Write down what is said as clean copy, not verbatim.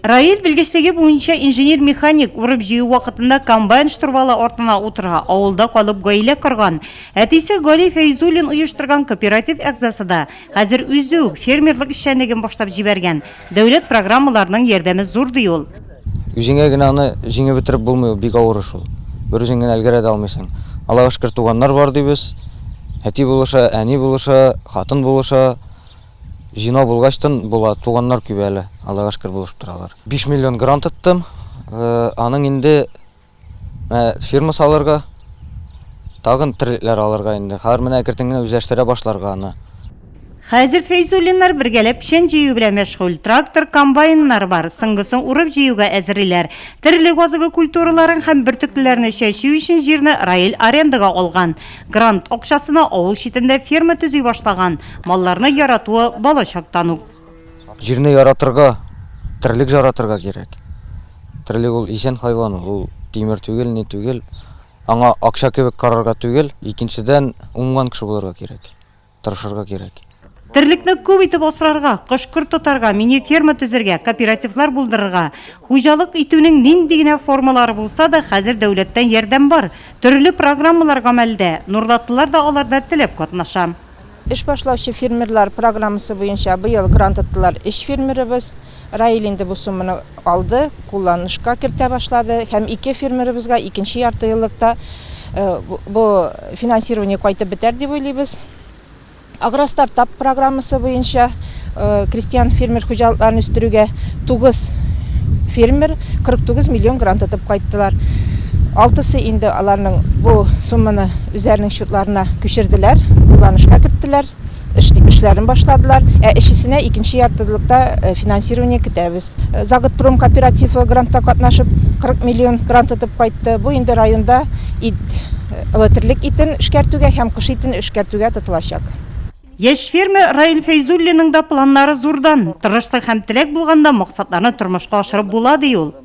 Раил белгечлеге буенча инженер-механик, урып-җыю вакытында комбайн штурвалы артына утыра, авылда калып гаилә корган. Әтисе Гали Фәйзуллин оештырган кооператив әгъзасы да. Хәзер үзе үк фермерлык эшчәнлеген башлап җибәргән. Дәүләт программаларының ярдәме зур, ди ул. Үзеңә генә аны җиңеп бетереп булмый, ул бик авыр эш ул. Бер үзең генә өлгерә дә алмыйсың. Аллага шөкер, туганнар бар дибез. Әти булыша, әни булыша, хатын булыша. Җыйнау булгачтын була, туганнар күп әле, Аллага шөкер, булышып торалар. 5 миллион грант оттым. Аның инде фирма салырга, тагын терлекләр алырга инде. Хәзер менә әкертен генә үзләштерә башларга аны. Хәзер Фәйзуллиннар бергәләп печән җыю белән мәшгуль. Трактор, комбайннар бар. Соңгысын урып-җыюга әзерлиләр. Терлек азыгы культураларын һәм бөртеклеләрне чәчү өчен җирне Раил арендага алган. Грант акчасына авыл читендә ферма төзи башлаган. Малларны яратуы балачактан ук. Җирне яратырга, терлек жаратырга кирәк. Терлек ул исән хайван ул, ул тимер түгел, ни түгел. Аңа акча кебек карарга түгел, икенчедән, уңган кеше булырга кирәк. Тырышырга кирәк. Терлекне күп итеп асрарга, кош-корт тотарга, мини-ферма төзергә, кооперативлар булдырырга. Хуҗалык итүнең нинди генә формалары булса да, хәзер дәүләттән ярдәм бар. Төрле программалар гамәлдә. Нурлатлылар да аларда теләп катнаша. Эш башлаучы фермерлар программасы буенча быел грант оттылар өч фермерыбыз. Раил инде бу сумманы алды, кулланышка кертә башлады һәм ике фермерыбызга икенче яртыеллыкта бу финансирование кайтып бетәр дип уйлыйбыз. Агростартап программасы буенча крестьян-фермер хуҗалыкларын үстерүгә 9 фермер 49 миллион грант отып кайттылар. Алтысы инде аларның бу сумманы үзләренең счетларына күчерделәр, кулланышка керттеләр. Эшләрен башладылар. Ә өчесенә икенче яртылыкта финансирование көтәбез. Заготпром кооперативы грантта катнашып, 40 миллион грант отып кайтты. Бу инде районда ит, терлек итен эшкәртүгә һәм кош итен эшкәртүгә тотылачак. Яшь фермер Раил Фәйзуллинның да планнары зурдан. Тырышлык һәм теләк булганда максатларны тормышка ашырып була, ди ул.